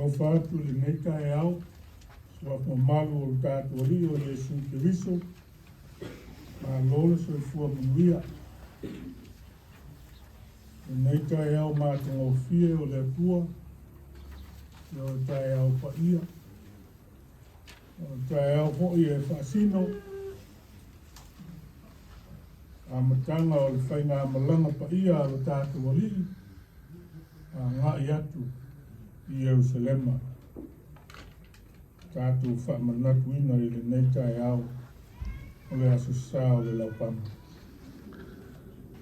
Faatalofa atu i lenei taeao, suafa mamalu o le tatou Alii o Iesu Keriso, malo le soifua manuia. Lenei taeao matagofie o le Atua, ia o le taeao paia, o le taeao foi e faasino, amataga o le faigamalaga paia a lo tatou Alii, agai atu i Ierusalema. Tatou faamanatuina i lenei taeao o le Aso Sa o le Laupama.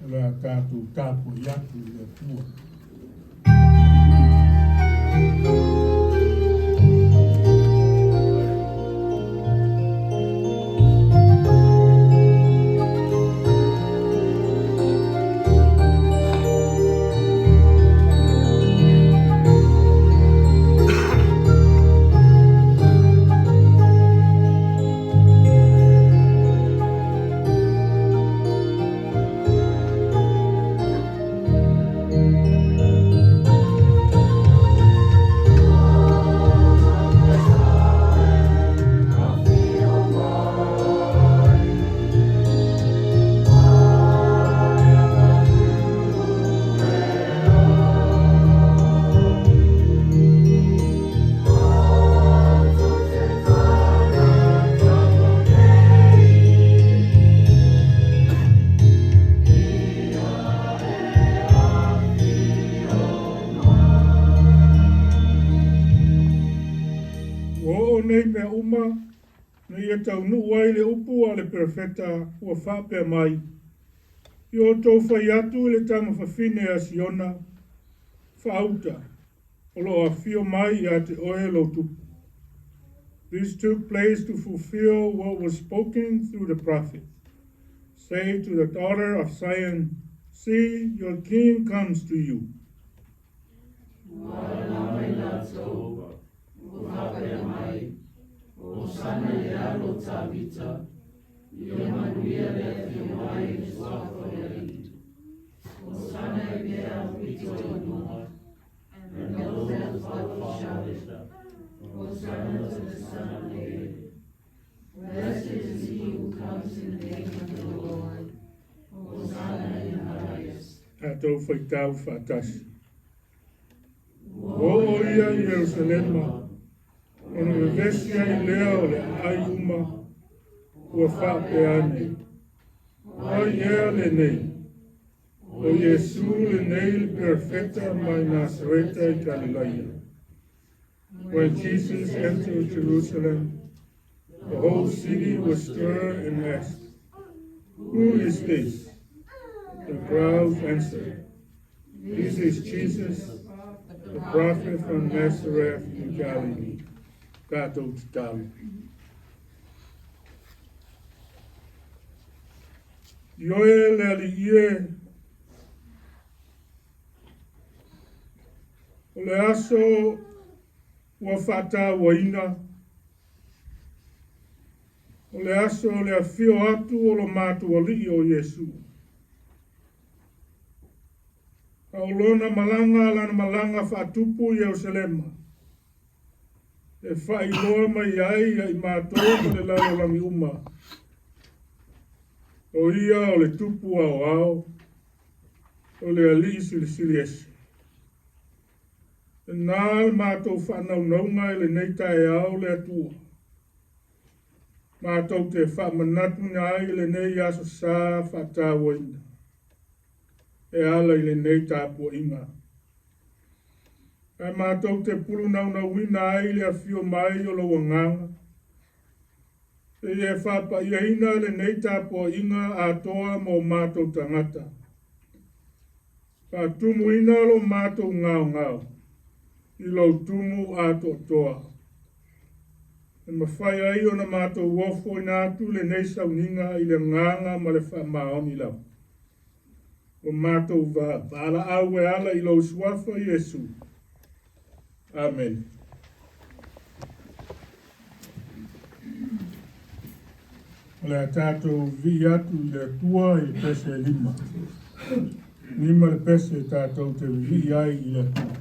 O le a tatou tapuai atu i le Atua. Ua oo nei mea uma ina ia taunuu ai le upu a le perofeta ua faapea mai, I outou fai atu i le tama fafine a Siona, faauta, o lo o afio mai ia te oe lou tupu. This took place to fulfill what was spoken through the prophet. Say to the daughter of Zion, See, your king comes to you. Ua alaala mai latou, ua faapea mai, Hosana i le alo o Tavita, ia manuia le afio mai i le suafa o le Alii. Hosana i mea aupito i luga. And those that followed shouted, Hosanna to the Son of David. Blessed is he who comes in the name of the Lord. Hosanna in the highest. Tatou faitau faatasi. Ua oo ia i Ierusalema, ona vevesi ai lea o le aai uma, ua faapea ane, O ai ea lenei? O Iesu lenei le perofeta mai Nasareta i Kalilaia. When Jesus entered Jerusalem, the whole city was stirred and asked, Who is this? The crowds answered, This is Jesus, the prophet from Nazareth in Galilee. Tatou tatalo. Ioe le Alii e, o le aso ua faatauaina, o le aso o le afio atu o lo matou Alii o Iesu. A o lona malaga lana malaga faatupu i Ierusalema, e faailoa mai ai ia i matou ma le lalolagi uma, o ia o le tupu aoao, o le Alii Silisili Ese. Lena le matou faanaunauga i lenei taeao le Atua. Matou te faamanatuina ai lenei Aso Sa faatauaina e ala i lenei tapuaiga. Ae matou te pulunaunauina ai le afio mai o lou agaga, seia e faapaiaina lenei tapuaiga atoa mo matou tagata. Faatumuina lo matou gaogao i lou tumu atoatoa. E mafai ai ona matou ofoina atu lenei sauniga i le agaga ma le faamaoni lava. O matou valaau e ala i lou suafa Iesu. Amene. O le a tatou vivii atu i le Atua i le pese e lima. Lima le pese tatou te vivii ai i le Atua.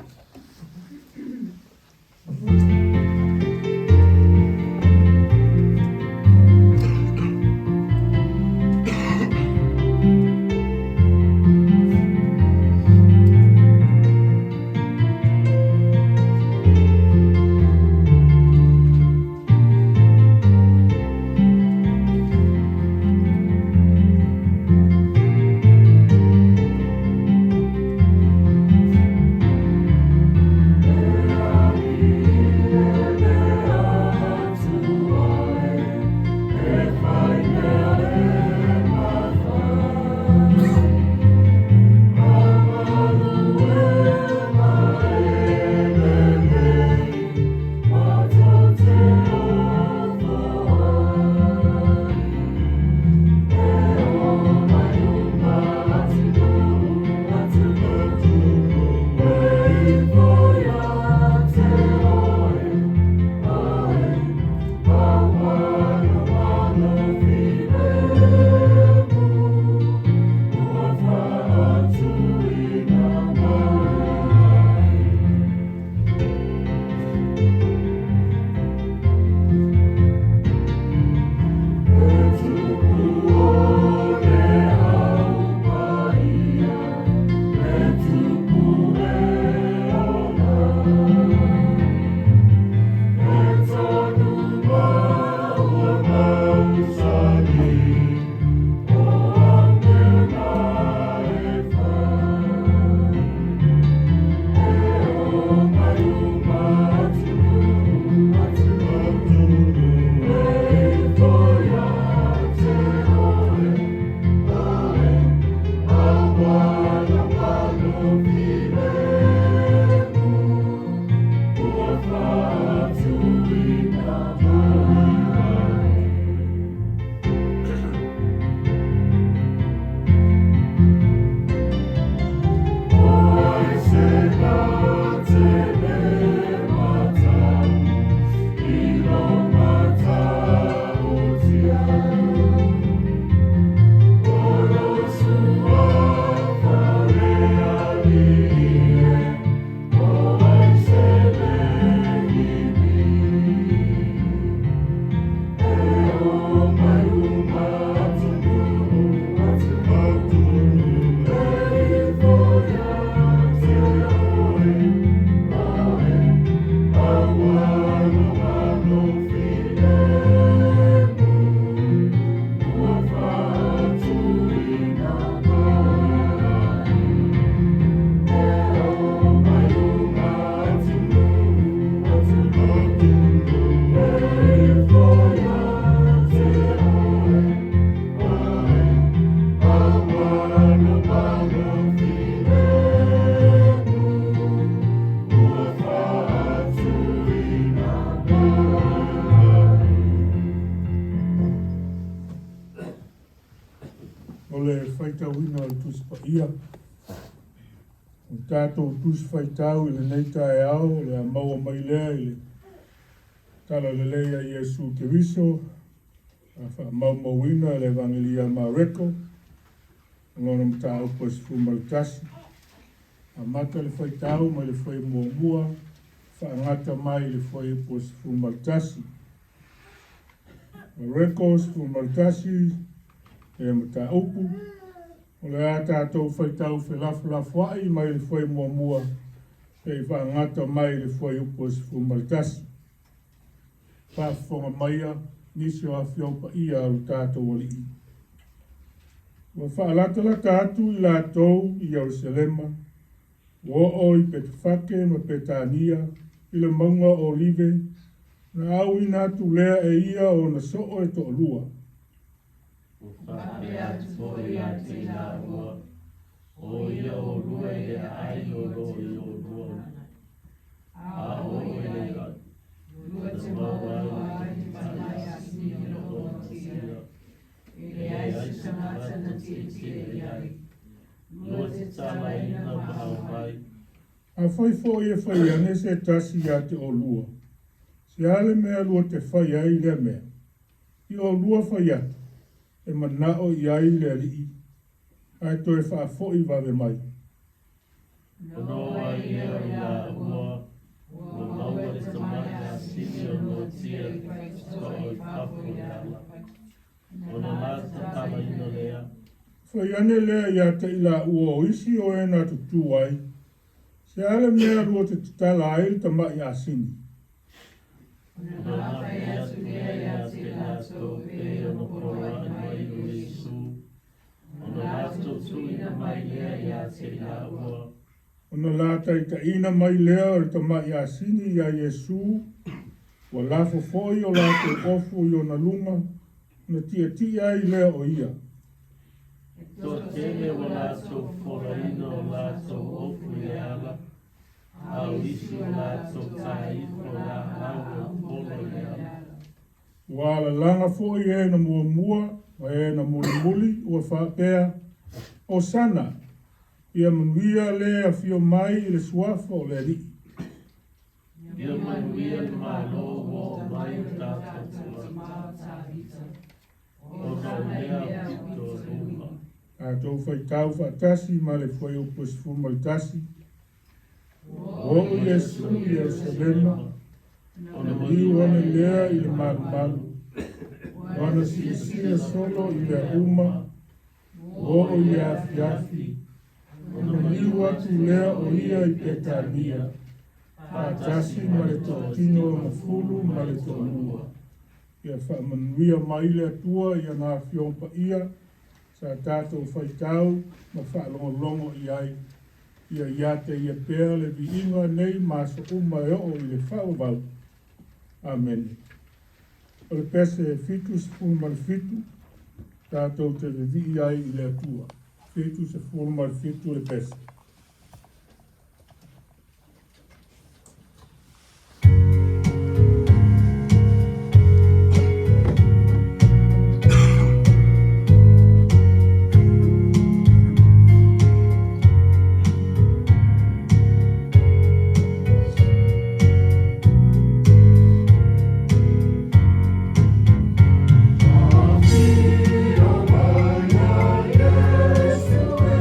Paia. O tatou Tusi Faitau i lenei taeao, o le a maua mai lea i le Tala Lelei a Iesu Keriso, a faamaumauina e le Evagelia a Mareko, o lona mataupu e 11. Amata le faitau mai le fuaiupu muamua, faagata mai le fuaiupu 11. Mareko 11, e mataupu, o le a tatou faitau felafolafoai mai le fuaiupu muamua, seia faagata mai le fuaiupu 11. Faafofoga maia nisi o Afioga Paia a lo tatou Alii. Ua faalatalata atu i latou i Ierusalema, ua oo i Petefake ma Petania i le mauga o Olive, na auina atu lea e ia ona soo e toalua. Ua faapea atu foi ia te i laua, O ia olua i le aai o lo o i olua, a oo i le na maua ai le tamai asini o lo o noatia, e leai se tagata na tietie i ai, lua te tatalaina ma aumai. Afai foi e fai ane se tasi ia te olua, se a le mea lua te fai ai lea mea? I olua fai atu, e manao i ai le Alii, ae toe faafoi vave mai. Ona oo ai lea o i laua, ua maua le tamai asini o noatia soo i fafo i le ala, ona la tatalaina lea. Fai ane lea ia te i laua o isi o e na tutū ai, se a le mea lua te tatala ai le tamai asini? Ona la fai atu lea ia te i latou pei ona poloai mai o Iesu, ona latou tuuina mai lea ia te i laua. Ona la taitaiina mai lea o le tamai asini iā Iesu, ua lafo foi o latou ofu i ona luga, ona tietie ai lea o ia. Toatele ua latou folaina o latou ofu i le ala, a o isi ua latou taea ifo laau e polo i le ala. Ua alalaga foi e na muamua ma e na mulimuli ua faapea, Hosana, ia manuia le afio mai i le suafa o le Alii. Ia manuia le Malo ua oo mai o tatou Tama, ona o mea pito luma. Tatou faitau faatasi ma le fuaiupu 11. Ua oo Iesu i Ierusalema, Ona maliu ane lea i le malumalu, ua ana silasila solo i mea uma, ua oo i le afiafi, ona maliu atu lea o ia i Petania, faatasi ma le toatino na fulu ma le toalua. Ia faamanuia mai le Atua i ana Afioga Paia, sa tatou faitau ma faalogologo i ai, ia ia te ia pea le viiga nei ma aso uma e oo i le faavavau. Amene. O le pese 77, tatou te vivii ai i le Atua. 77 le pese. Afio mai a Iesu e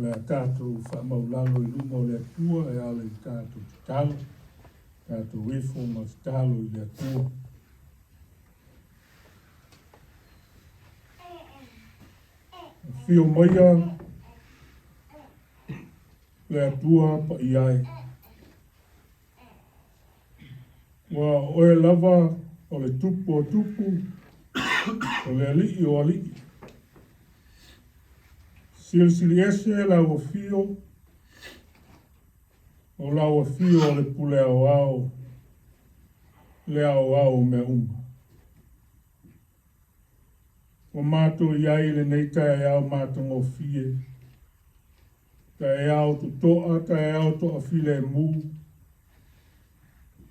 O le a tatou faamaulalo i luma o le Atua e ala i tatou tatalo, tatou ifo ma tatalo i le Atua. Afio maia le Atua paia e. Ua o oe lava o le Tupu o tupu, o le Alii o alii. Silisili ese lau afio, o lau afio o le pule aoao, le aoao o mea uma. Ua matou i ai i lenei taeao matagofie, taeao totoa, taeao toafilemu,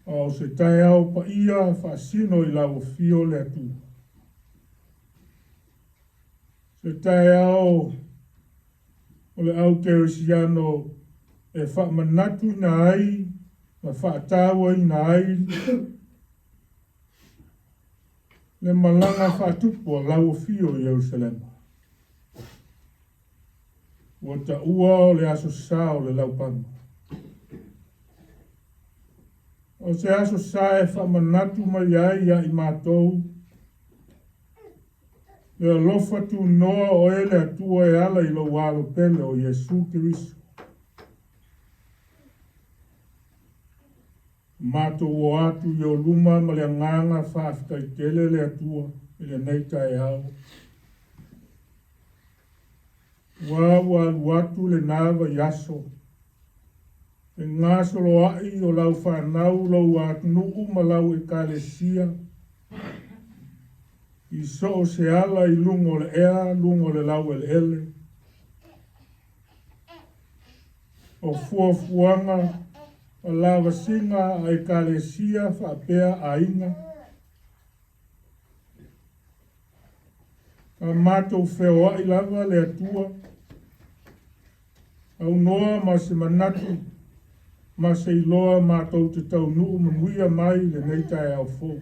a o se taeao paia faasino i lau afio le Atua. Se taeao o le au kerisiano e faamanatuina ai ma faatauaina ai le malaga faatupu a lau afio i Ierusalema. Ua taua o le aso sa o le laupama. O se aso sa e faamanatu mai ai ia i matou le alofa tunoa o oe le Atua e ala i lou Alo pele o Iesu Keriso. Matou o atu i ou luma ma le agaga faafetai tele le Atua i lenei taeao. Ua ua alu atu lena vaiaso, e gasoloa'i o lau fanau, lou atunuu ma lau Ekalesia i so o se ala i luga o le ea, luga o le laueleele. O fuafuaga ma lavasiga a Ekalesia faapea aiga. Sa matou feoai lava le Atua, aunoa ma se manatu ma se iloa matou te taunuu manuia mai i lenei taeao fou.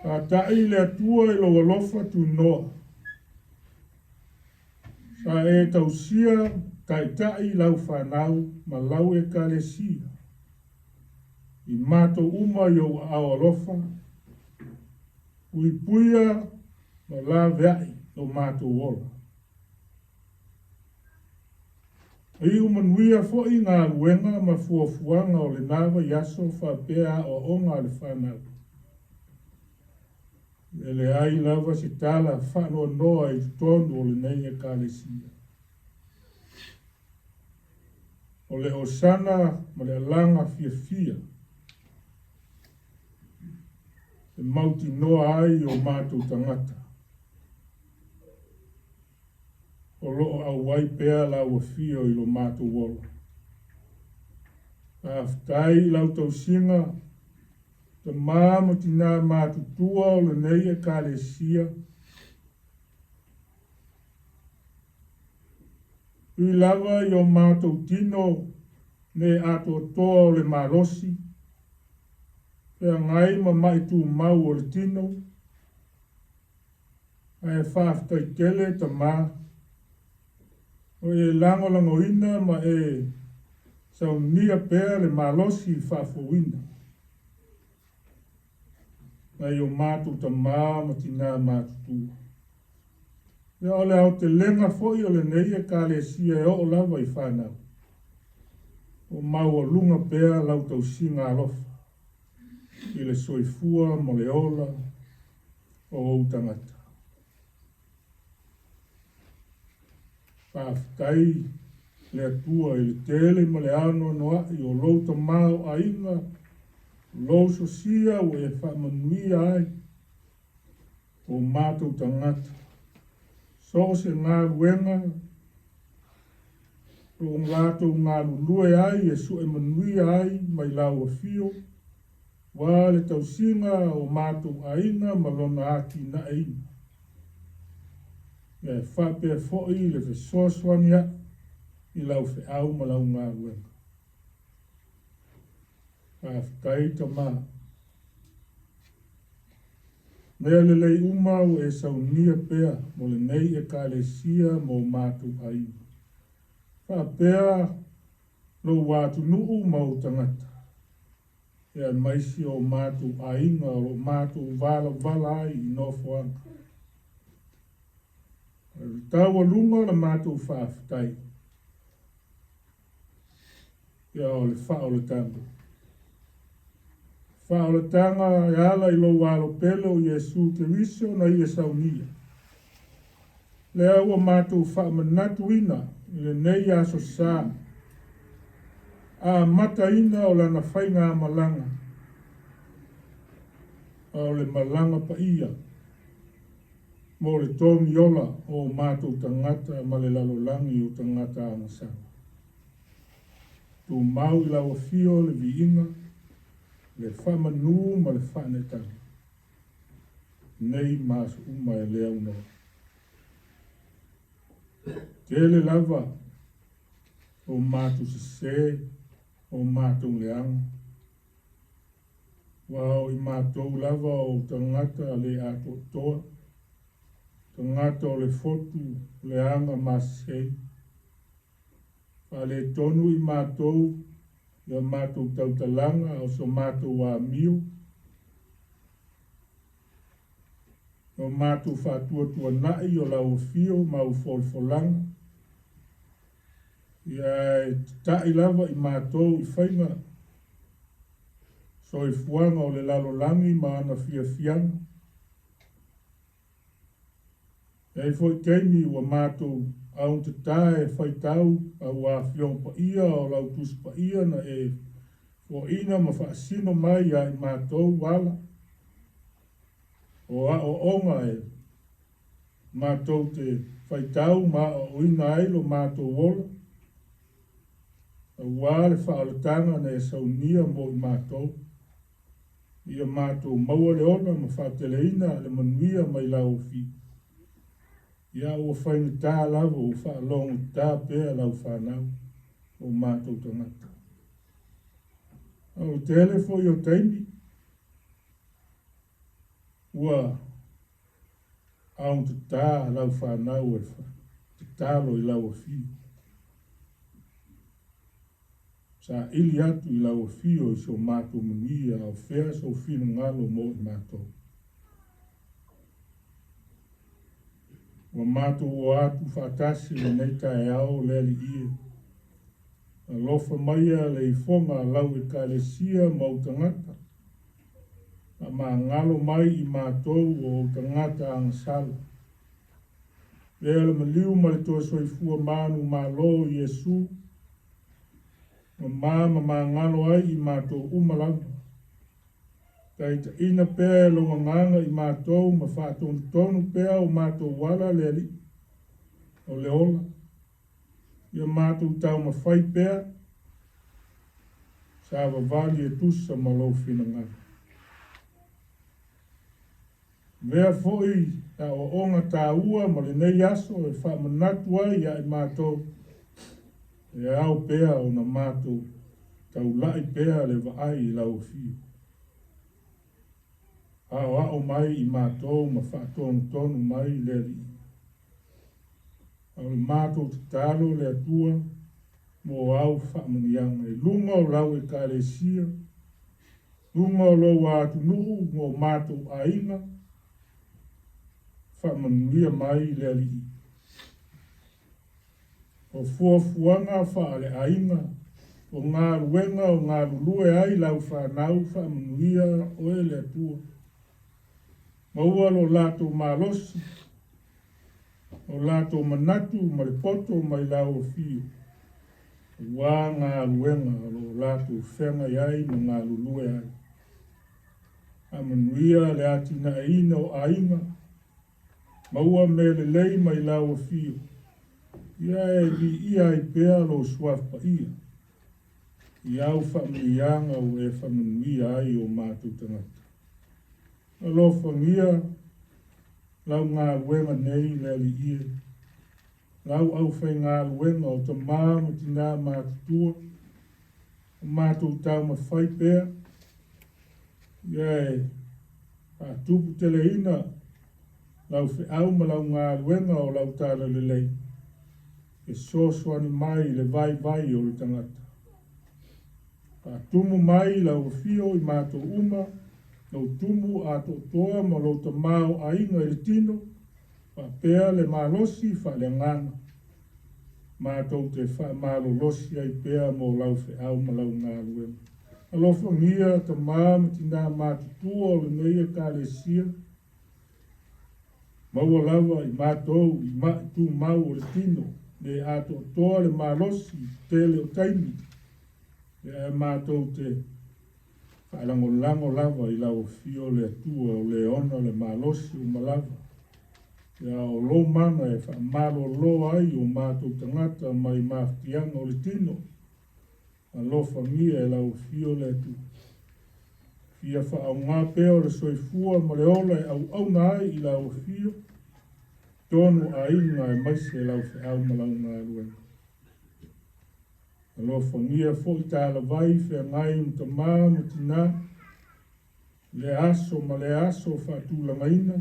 Faata'i le Atua i lou alofa tunoa. Sa e tausia taitai lau fanau ma lau Ekalesia i matou uma i ou aao alofa, puipuia ma laveai lo matou ola. Iu manuia foi galuega ma fuafuaga o lena vaiaso faapea aoaoga a le fanau. E leai lava se tala faanoanoa i totonu o lenei Ekalesia. O le Hosana ma le alaga fiafia e mautinoa ai o matou tagata o lo o auai pea lau afio i lo matou ola. Faafetai i lau tausiga, tamā ma tinā matutua o lenei Ekalesia. Ui lava i o matou tino ne atoatoa o le malosi, feagai ma ma'i tumau o le tino, ae faafetai tele tamā, o e lagolagoina ma e saunia pea le malosi faafouina nai o matou tamā ma tinā matutua. Ia o le aotelega foi o lenei Ekalesia e oo lava i fanau, o maualuga pea lau tausiga alofa i le soifua ma le ola o ou tagata. Faafetai le Atua i le tele ma le anoanoa'i o lou tamaoaiga, lou sosia ua e faamanuia ai o matou tagata. So o se galuega o lo latou galulue ai e sue manuia ai mai lau afio, ua le tausiga o matou aiga ma lona atinaeina. E faapea foi le fesoasoani a'i i lau feau ma lau galuega. Faafetai tamā. Mea lelei uma ua e saunia pea mo lenei Ekalesia ma o matou aiga, faapea lou atunuu ma ou tagata, aemaise o matou aiga o lo o matou valavala ai i nofoaga. O le taualuga o le matou faafetai, ia o le faaolataga. Faaolataga e ala i lou alo pele o Iesu Keriso na ia saunia. Lea ua matou faamanatuina i lenei aso sa, amataina o lana faigamalaga, a o le malaga paia mo le togiola o matou tagata ma le lalolagi o tagata agasala. Tumau i lau afio le viiga, le faamanu ma le faaneetaga, nei ma aso uma e le aunoa. Tele lava o matou sesē, o matou leaga, ua o i matou lava o tagata le atoatoa, tagata o le fotu leaga masesei. Faaletonu i matou ia matou tautalaga o so matou amio, o matou faatuatuanai o lau afio ma au folafolaga, ia e tatai lava i matou i faiga soifuaga o le lalolagi ma ana fiafiaga. E ai foi taimi ua matou augatata e faitau au afioga paia o lau Tusi Paia na e foaina ma faasino mai ia i matou ala o aoaoga e matou te faitau ma aoaoina ai lo matou ola, aua le faaolataga na e saunia mo i matou, ia matou maua le ola ma faateleina le manuia mai lau afio. Ia ua faigata lava ua faalogotata pea lau fanau o matou tagata. O le tele foi o taimi ua augatata lau fanau e tatalo i lau afio. Saili atu i lau afio i so matou manuia, a o fea sou finagalo mo i matou. Ua matou o atu faatasi lenei taeao le Alii e. Alofa maia le ifoga a lau Ekalesia ma ou tagata. Faamagalo mai i matou o ou tagata agasala. Lea le maliu ma le toe soifua manumalo o Iesu, ma mamagalo ai i matou uma lava. Taitaiina pea e lou agaga i matou ma faatonutonu pea o matou ala le Alii o le ola. Ia matou taumafai pea, savavali e tusa ma lou finagalo. Avea foi aoaoga taua ma lenei aso e faamanatu ai ia i matou, e ao pea ona matou taulai pea le vaai i lau afio. Aoao mai i matou ma faatonutonu mai le Alii. O le matou tatalo le Atua mo au faamanuiaga i luga o lau Ekalesia, luga o lou atunuu mo matou aiga, faamanuia mai le Alii. O fuafuaga faaleaiga, o galuega o galulue ai lau fanau, faamanuia oe le Atua. Maua lo latou malosi, o latou manatu ma le poto mai lau afio, aua galuega o lo o latou feagai ai ma galulue ai. Faamanuia le atinaeina o aiga, maua mea lelei mai lau afio, ia e viia ai pea lou suafa paia, i au faamanuiaga ua e faamanuia ai o matou tagata. Alofagia lau galuega nei le Alii e, lau aufaigaluega o tamā ma tinā matutua, o matou taumafai pea, ia e Faatuputeleina lau feau ma lau galuega o lau talalelei, fesoasoani mai i le vaivai o le tagata. Faatumu mai lau afio i matou uma, lou tumu atoatoa ma lou tamaoaiga i le tino, faapea le malosi faaleagaga. Matou te faamalolosi ai pea mo lau feau ma lau galuega. Alofagia tama ma tinā matutua o lenei Ekalesia, maua lava i matou i ma'i tumau o le tino, le atoatoa le malosi i le tele o taimi, ae matou te faalagolago lava i lau afio le Atua o le ona le malosi uma lava. Ia o lou mana e faamalolo ai o matou tagata mai mafatiaga o le tino. Alofagia e lau afio le Atua. Fia faaaoga pea o le soifua ma le ola e auauna ai i lau afio, tonu aiga aemaise lau feau ma lau galuega. Alofagia foi talavai feagai ma tamā ma tinā, lea aso ma lea aso faatulagaina,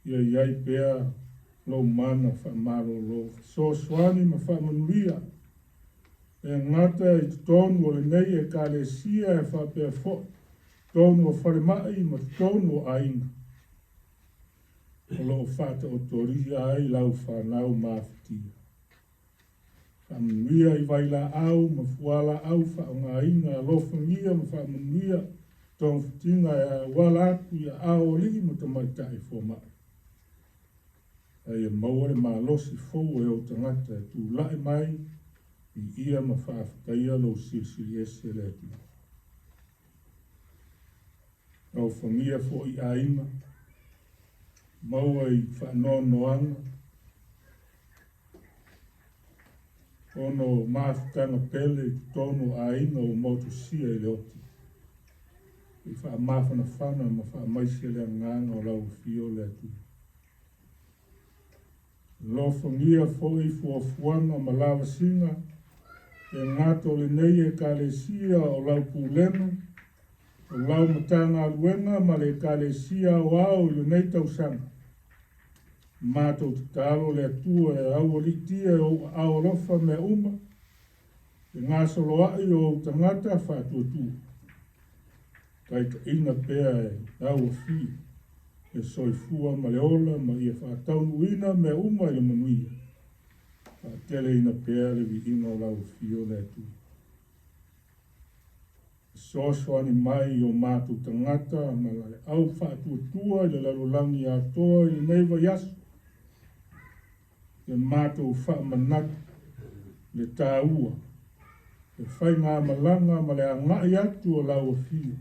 ia i ai pea lou mana faamalolo, fesoasoani ma faamanuia, e gata i totonu o lenei Ekalesia e faapea foi totonu o falemai ma totonu o aiga o lo o faataotolia ai lau fanau mafatia. Faamanuia i vailaau ma fualaau faaaogaina, alofagia ma faamanuia togafitiga e auala atu i aao o alii ma tamaitai fomai. A ia maua le malosi fou e ou tagata e tulai mai viia ma faafetaia lou silisili ese le Atua. Alofagia foi aiga, maua i faanoanoaga, ona o mafutaga pele i totonu o aiga ua motusia i le oti. I faamafanafana ma faamaise le agaga o lau afio le Atua. Alofagia foi fuafuaga ma lavasiga e gata o lenei Ekalesia o lau pulega, o lau Matagaluega ma le Ekalesia Aoao i lenei tausaga. Matou tatalo le Atua e aualiitia e ou aao alofa mea uma, le gasoloai o ou tagata faatuatua. Taitaiina pea e lau afio le soifua ma le ola ma ia faataunuuina mea uma i le manuia. Faateleina pea le viiga o lau afio le Atua. Fesoasoani mai i o matou tagata ma le au faatuatua i le lalolagi atoa i lenei vaiaso. Ia matou faamanatu le taua, le faigamalaga ma le agai atu o lau afio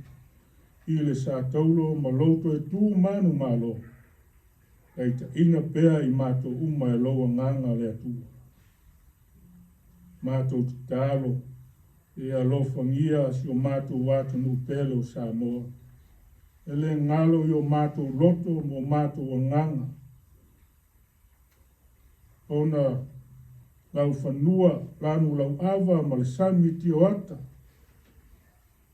i le sataulo ma lou toe tu manumalo. Taitaiina pea i matou uma e lou agaga le Atua. Matou tatalo ia alofagia si o matou atunuu pele o Samoa. E le galo i o matou loto ma o matou agaga, ona laufanua, lanu lauava ma le sami tioata,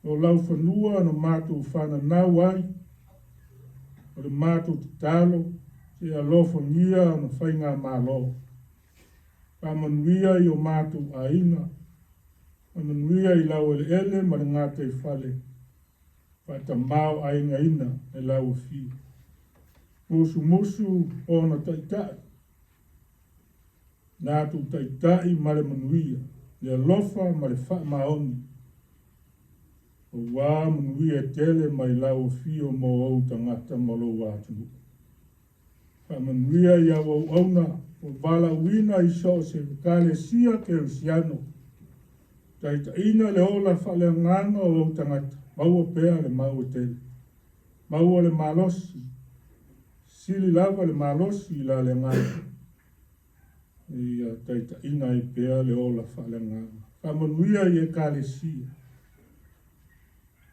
o laufanua na matou fananau ai, o le matou tatalo, se alofagia ona faigamalo. Faamanuia i o matou aiga, faamanuia i lau eleele ma le gataifale, faatamaoaigaina e lau afio. Musumusu ona taitai, latou taitai ma le manuia, le alofa ma le faamaoni, aua manuia e tele mai lau afio mo ou tagata ma lou atunuu. Faamanuia i au auauna ua valaauina i so o se Ekalesia Kerisiano, taitaiina le ola faaleagaga o ou tagata, maua pea le mau e tele, maua le malosi, sili lava le malosi i la le agaga, ia taitaiina ai pea le ola faaleagaga. Faamanuia i Ekalesia,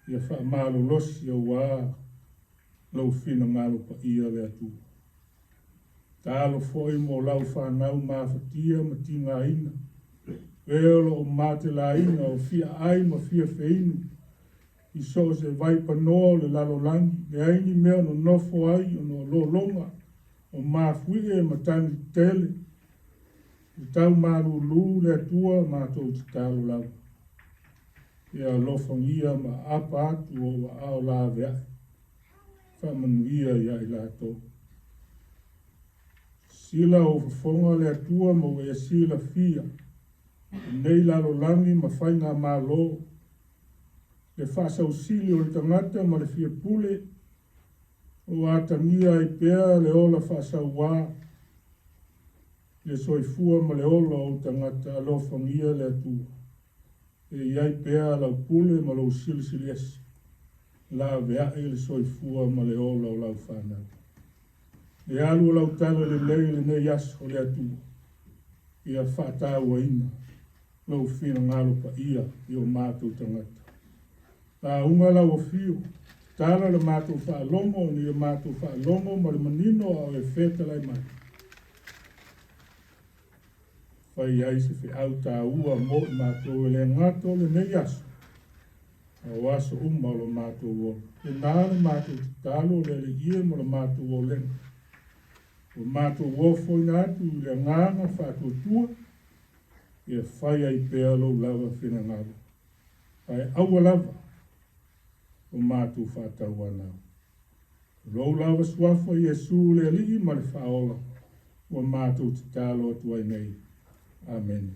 ia faamalolosi aua lou finagalo paia le Atua. Tatalo foi mo lau fanau mafatia ma tigaina, e o lo o matelaina o fia ai ma fia feinu, I so o se vaipanoa o le lalolagi, leai ni mea o nonofo ai ona o lologa o mafuie ma matagi tetele. I tau malūlū le Atua matou tatalo lava. Ia alofagia ma aapa atu ou aao laveai, faamanuia ia i latou. Sila ou fofoga le Atua ma ua e silafia lenei lalolagi ma faigamalo, le faasausili o le tagata ma le fia pule, o atagia ai pea le ola faasauā, le soifua ma le ola o ou tagata alofagia le Atua. E i ai pea lau pule ma lou silisili ese, laveai le soifua ma le ola o lau fanau. E alu o lau tala lelei lenei aso o le Atua, ia faatauaina lou finagalo paia i o matou tagata. Lauga lau afio, tala le matou faalogo, ni o matou faalogo ma le manino a o e fetalai mai. Fai ai se feau tāua mo i matou e le gato lenei aso, a o aso uma o lo matou ola. E nā le matou tatalo le alii e ma lo matou olega. O matou ofoina atu i le agaga faatuatua, ia fai ai pea lou lava finagalo. Ae aua lava o matou faatauanau. Lou lava suafa Iesu le Alii ma le Faaola, ua matou tatalo atu ai nei. Amene.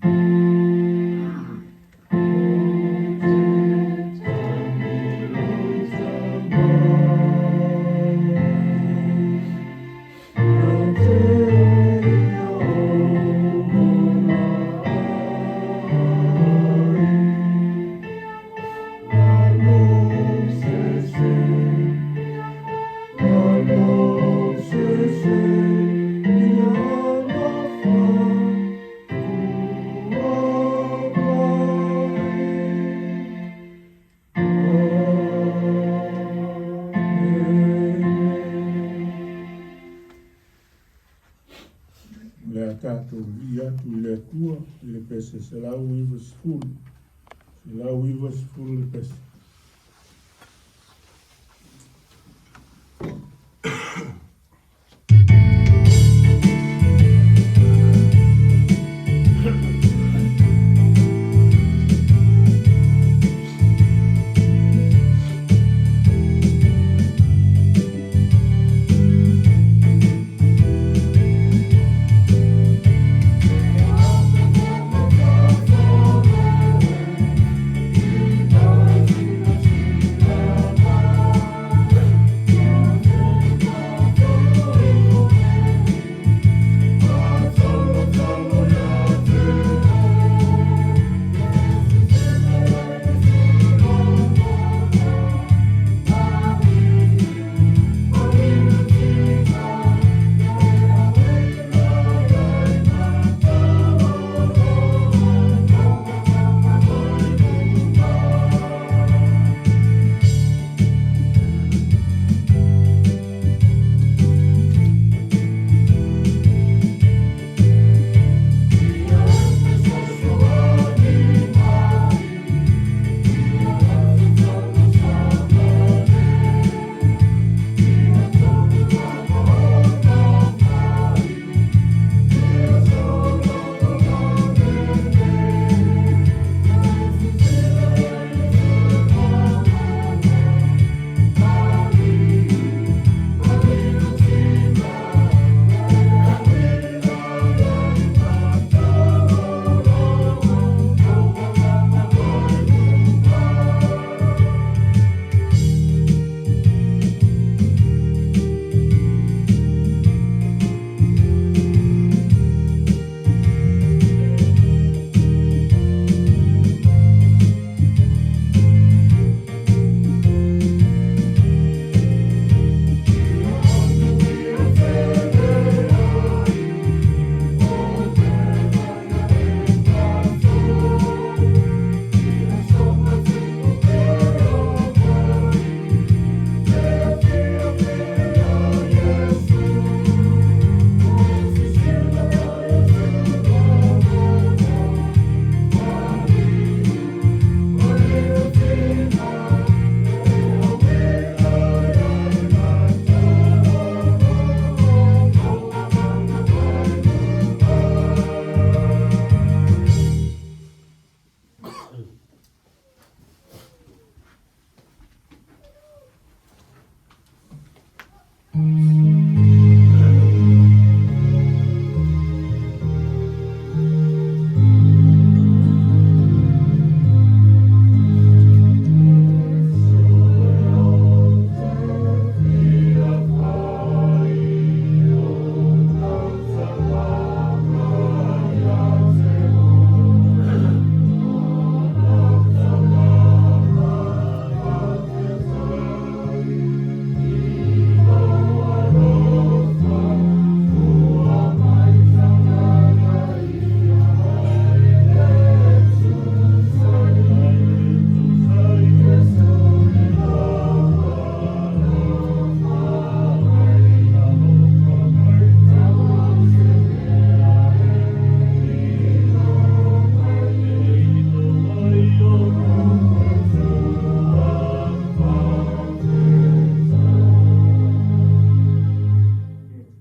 Le a tatou vi'i atu i le Atua i le pese 190, 190 le pese.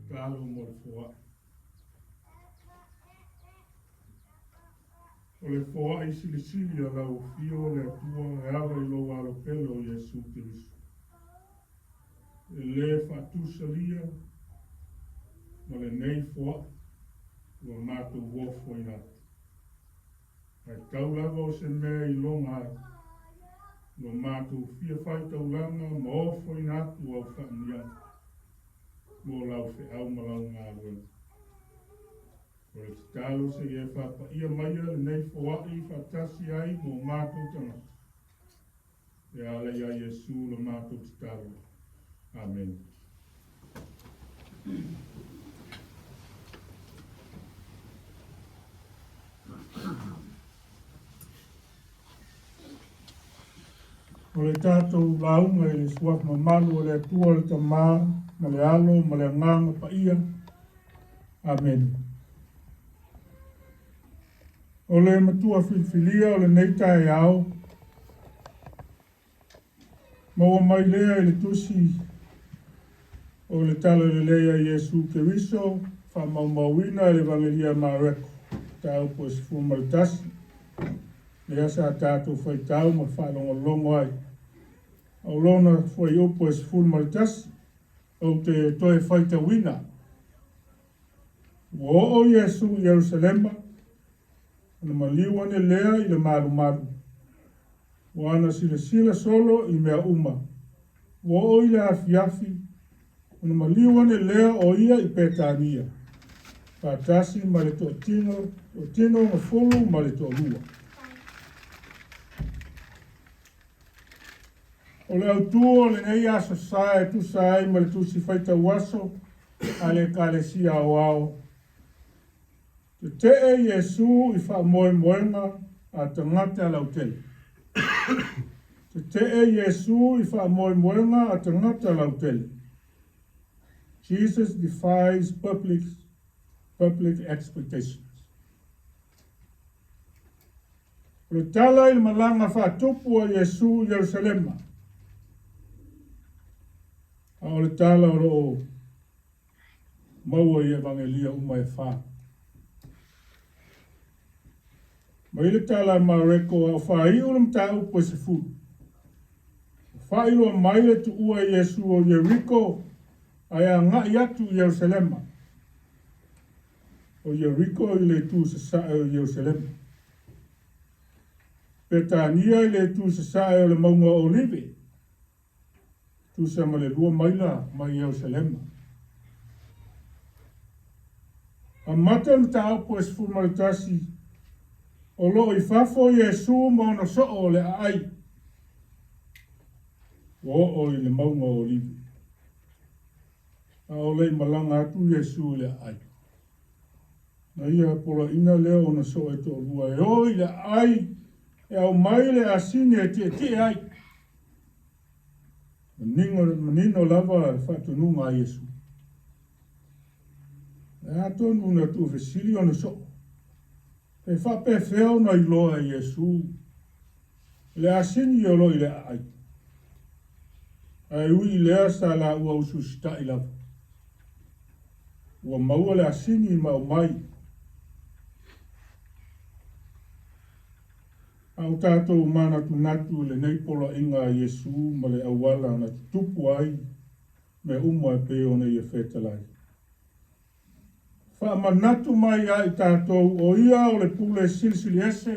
Tatalo mo le foai. O le foai silisili a lau afio o le Atua e ala i lou Alo pele o Iesu Keriso. E lē faatusalia ma lenei foai ua matou ofoina atu. Ae tau lava o se mea e iloga ai lo matou fia faitaulaga ma ofoina atu au faamanuiaga mo lau feau ma lau galuega. O le tatalo se i e faapaia maia lenei foai faatasi ai ma o matou tagata. E ala ia Iesu le matou tatalo. Amene. O le tatou lauga i le suafa mamalu o le Atua le Tama ma le Alo ma le Agaga Paia. Amene. O le matua filifilia o lenei taeao, maua mai lea i le tusi o le Tala Lelei a Iesu Keriso, faamaumauina e le Evagelia a Mareko, mataupu e 11, lea sa tatou faitau ma faalogologo ai. A o lona fuaiupu e 11, ou te toe faitauina. Ua oo Iesu i Ierusalema, ona maliu ane lea i le malumalu. Ua ana silasila solo i mea uma. Ua oo i le afiafi, ona maliu ane lea o ia i Petania, faatasi ma le toatino, toatino gafulu ma le toalua. O le autū o lenei Aso Sa e tusa ai ma le Tusi Faitau Aso a le Ekalesia Aoao, Tetee Iesu i faamoemoega a tagata lautele. Tetee Iesu i faamoemoega a tagata lautele. Jesus defies public, public expectations. O le tala i le malaga faatupu a Iesu i Ierusalema. A o le tala o lo o maua i Evagelia uma e fa. Mai le tala a Mareko a o faaiu le mataupu e 10. Ua faailoa mai le tuua e Iesu o Ieriko ae agai atu i Ierusalema. O Ieriko i le itu sasae o Ierusalema. Petania i le itu sasae o le mauga o Olive, tusa ma le 2 maila mai Ierusalema. Amata le mataupu e 11, o lo o i fafo Iesu ma ona soo o le aai. Ua oo i le mauga o Olive. A o le i malaga atu Iesu i le aai. Na ia poloaiina lea o ona soo e toalua e o i le aai e aumai le asini e tietie ai. Manino, manino lava le faatonuga a Iesu. E atonu na tuufesili ona soo. Pe faapefea ona iloa e Iesu le asini o lo o i le aai. Ae ui i lea sa laua usuusita'i lava. Ua maua le asini ma aumai. A o tatou manatunatu i lenei poloaiga a Iesu ma le auala na tutupu ai. mea uma e pei ona ia fetalai. Faamanatu mai ia i tatou o ia o le Pule Silisili Ese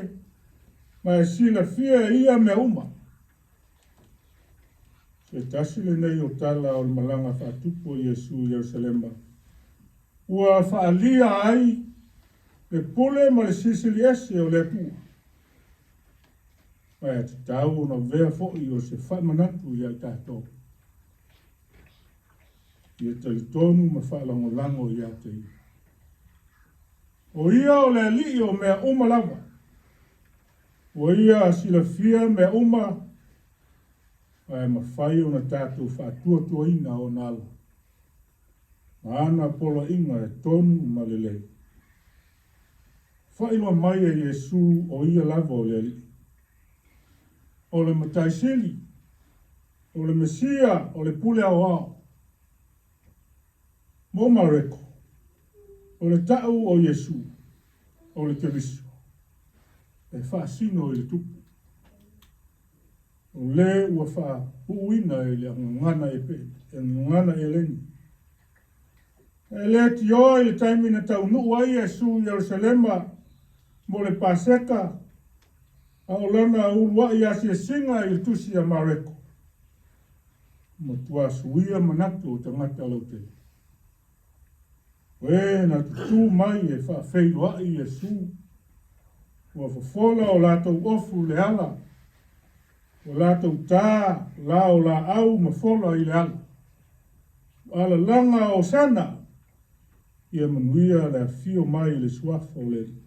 ma e silafia e ia mea uma. Se tasi lenei o tala o le malaga faatupu a Iesu i Ierusalema, ua faaalia ai le pule ma le Silisili Ese o le Atua. Ma e tatau ona avea foi o se faamanatu ia i tatou. Ia talitonu ma faalagolago ia te ia. O ia o le Alii o mea uma lava. Ua ia silafia mea uma, ae mafai ona tatou faatuatuaina ona ala ma ana poloaiga e tonu ma lelei. Faailoa mai e Iesu o ia lava o le Alii. O le Matai Sili, o le Mesia, o le Pule Aoao. Mo Mareko, o le ta'u o Iesu, o le Keriso, e faasino i le Tupu. O le ua faapuuina i le gagana Eleni. E le tioa i le taimi na taunuu ai Iesu i Ierusalema mo le Paseka, a o lana uluai asiasiga i le tusi a Mareko, matua suia manatu o tagata lautele. O e na tutū mai e faafeiloai Iesu, ua fofola o latou ofu i le ala, ua latou tā la o laau ma fola i le ala. Ua alalaga Hosana, ia manuia le afio mai i le suafa o le Alii.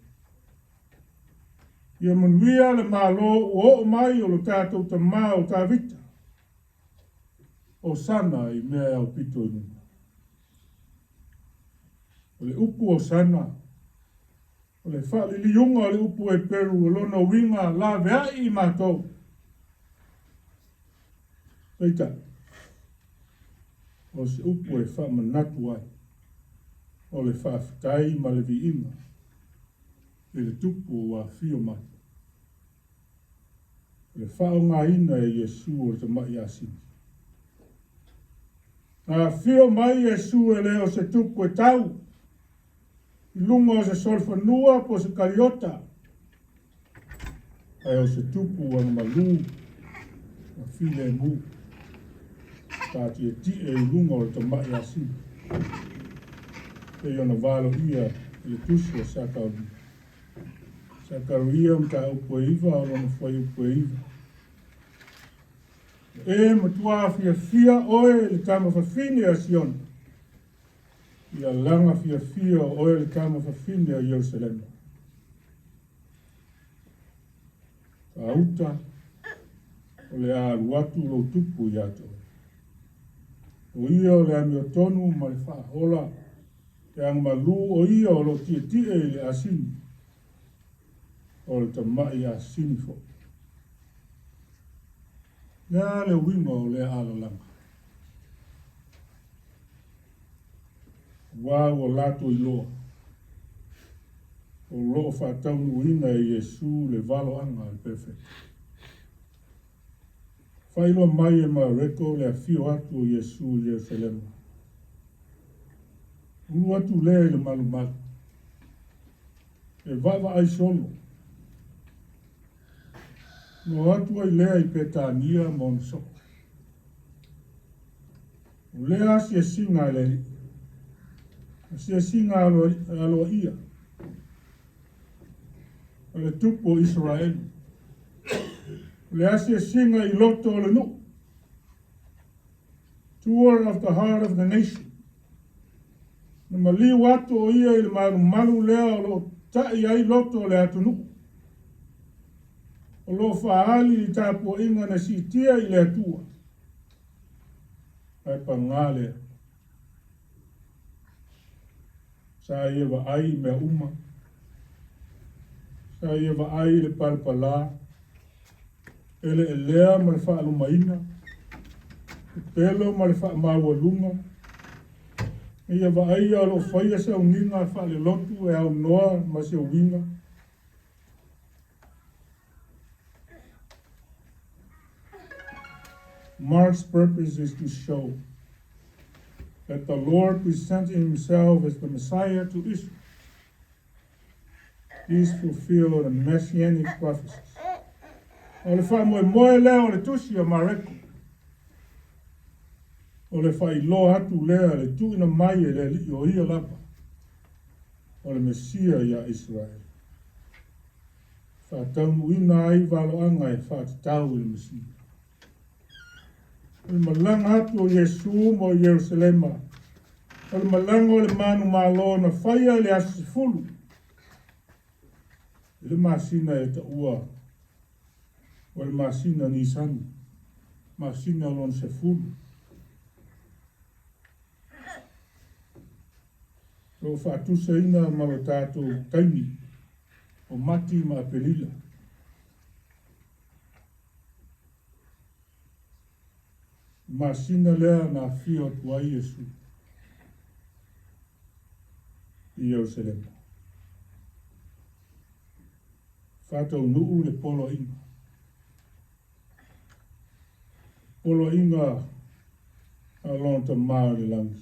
Ia manuia le Malo ua oo mai o lo tatou tamā o Tavita. Hosana i mea e aupito i luga. O le upu Hosana, o le faaliliuga o le upu Heperu o lona uiga laveai i matou. Peitai, o se upu e faamanatu ai, o le faafetai ma le viiga i le Tupu ua afio mai. O le faaaogaina e Iesu o le tamai asini. Na afio mai Iesu e le o se tupu e tau i luga o se solofanua po o se kaliota, ae o se tupu agamalu ma filemu, taatietie i luga o le tamai asini, pei ona valoia i le tusi a Sakaria. Sakaria mataupu e 9 o lona fuaiupu e 9. E matua fiafia oe le tama fafine a Siona. Ia laga fiafia oe le tama fafine a Ierusalema. Faauta o le a alu atu lou tupu ia te oe. O ia o le amiotonu ma le faaola e agamalu o ia o lo tietie i le asini, o le tamai asini foi. Le a le uiga o lea alalaga? Aua ua latou iloa, o loo faataunuuina e Iesu le valoaga a le Perofeta. Faailoa mai e Mareko le afio atu o Iesu i Ierusalema. Ulu atu lea i le malumalu, e vaavaai solo. No atu ai lea i Petania ma ona soo. O lea asiasiga a le Alii, asiasiga aloaia o le Tupu o Isaraelu. O le asiasiga i loto o le nuu. Tour of the heart of the nation. Na maliu atu o ia i le malumalu lea o loo ta'i ai loto o le atunuu. O loo faaali i tapuaiga na siitia i le Atua. Ae pagā lea. Sa ia vaai i mea uma. Sa ia vaai i le palapalā, eleelea ma le faalumaina, pepelo ma le faamaualuga. Na ia vaaia o loo faia sauniga faalelotu e aunoa ma se uiga. Mark's purpose is to show that the Lord presented himself as the Messiah to Israel. This fulfilled the messianic prophecies. O le faamoemoe lea o le tusi a Mareko. O le faailoa atu lea le tuuina mai e le Alii o ia lava o le Mesia ia Iseraele. Faataunuuina ai valoaga e faatatau i le Mesia. O le malaga atu o Iesu mo Ierusalema, o le malaga o le manumalo na faia i le aso 10 i le masina e taua o le masina Nisani, masina lona 10. O lo o faatusaina ma lo tatou taimi o Mati ma Apelila. Masina lea na afio atu ai Iesu i Ierusalema. Faataunuu le poloaiga. Poloaiga a lona Tama o le lagi.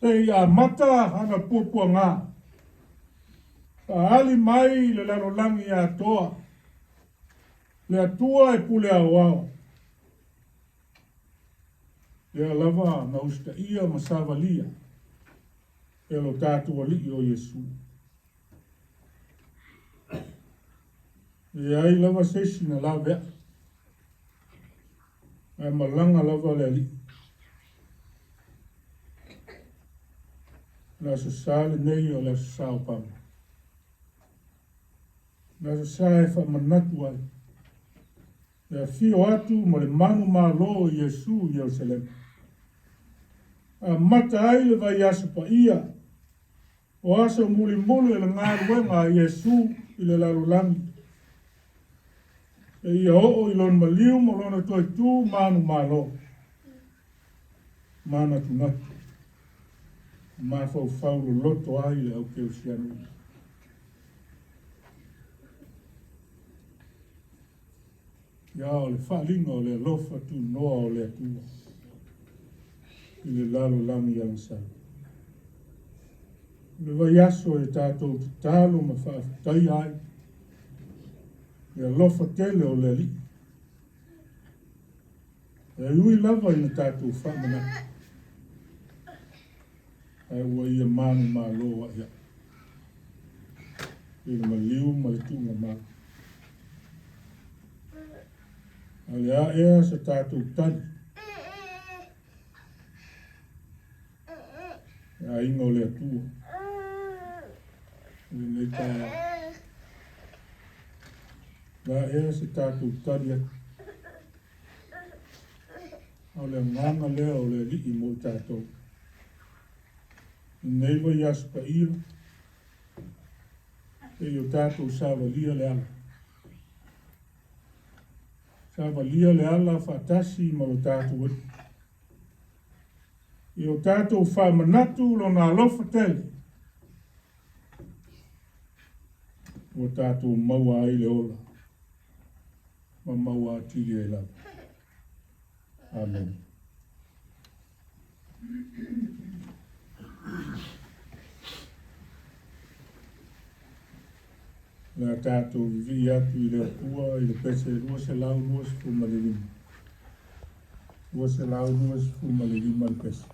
Seia amata ana puapuaga. Faaali mai le lalolagi atoa. Le Atua e pule aoao. Lea lava na usitaia ma savalia e lo tatou Alii o Iesu. E leai lava se isi na laveai, ae malaga lava le Alii. O le Aso Sa lenei o le Aso Sa o Pama. O le Aso Sa e faamanatu ai le afio atu ma le manumalo o Iesu i Ierusalema. Amata ai le vaiaso paia o aso mulimuli o le galuega a Iesu i le lalolagi. E ia oo i lona maliu ma lona toe tu manumalo. Manatunatu. Mafaufau loloto ai le au kerisiano ia. Ia o le faaaliga o le alofa tunoa o le Atua i le lalolagi agasala. O le vaiaso e tatou tatalo ma faafetaia ai le alofa tele o le Alii. E ui lava ina tatou faamanatu, ae ua ia manumalo a'ia'i i le maliu ma le tuugamau. A o le a ea sa tatou tali e aiga o le Atua i lenei taeao? O le a ea se tatou tali atu? A o le agaga lea o le Alii mo i tatou. I lenei vaiaso paia, seia o tatou savalia le ala. Savalia le ala faatasi ma lo tatou Alii. I o tatou faamanatu lona alofa tele, ua tatou maua ai le ola ma maua atili ai lava. Amene. O le a tatou vivii atu i le Atua i le pese 225. 225 le pese.